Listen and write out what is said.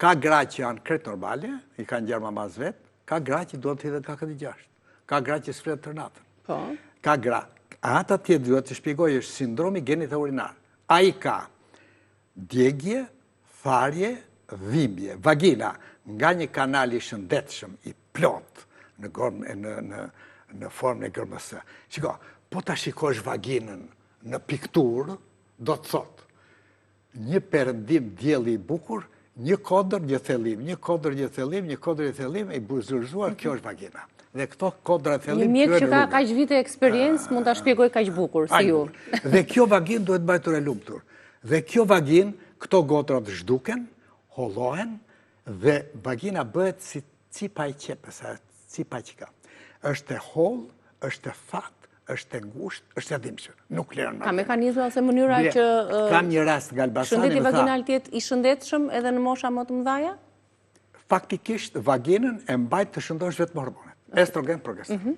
Ka gra që janë krejt normale, i kanë ngjarë mamasë vet, ka gra që duhet të hidhen kakën e gjashtë, ka gra që s'flenë tërë natën. Po. Ka gra. Ata tjetër duhet të shpjegoj është sindromi genitourinar. Ai ka djegie, tharje, dhimbje. Vagina nga një kanal i shëndetshëm, i plotë në gormë në në në formën e gërmës. Shiko, po ta shikosh vaginën në pikturë, do të thotë një perëndim dielli i bukur, një kodër, një thellim, një kodër, një thellim, një kodër, një thellim, i buzërzuar, kjo është vagina. Dhe këto kodra e thellim... Një mjek që ka kaq vite eksperiencë, mund ta shpjegojë kaq bukur, si ju. Dhe kjo vaginë duhet mbajtur e lumtur. Dhe kjo vaginë, këto godrat zhduken, hollohen, dhe vagina bëhet si cipa e qepës, cipa që ka. Është e hollë, është e thatë, është e ngushtë, është e dhimbshme. Nuk lejon Ka mekanizma ose mënyra që Kam një rast nga Elbasani, shëndeti vaginal të jetë i shëndetshëm edhe në mosha më të mëdha? Faktikisht vaginën e mbajnë të shëndoshë vetëm hormonet. Estrogen, progesteron.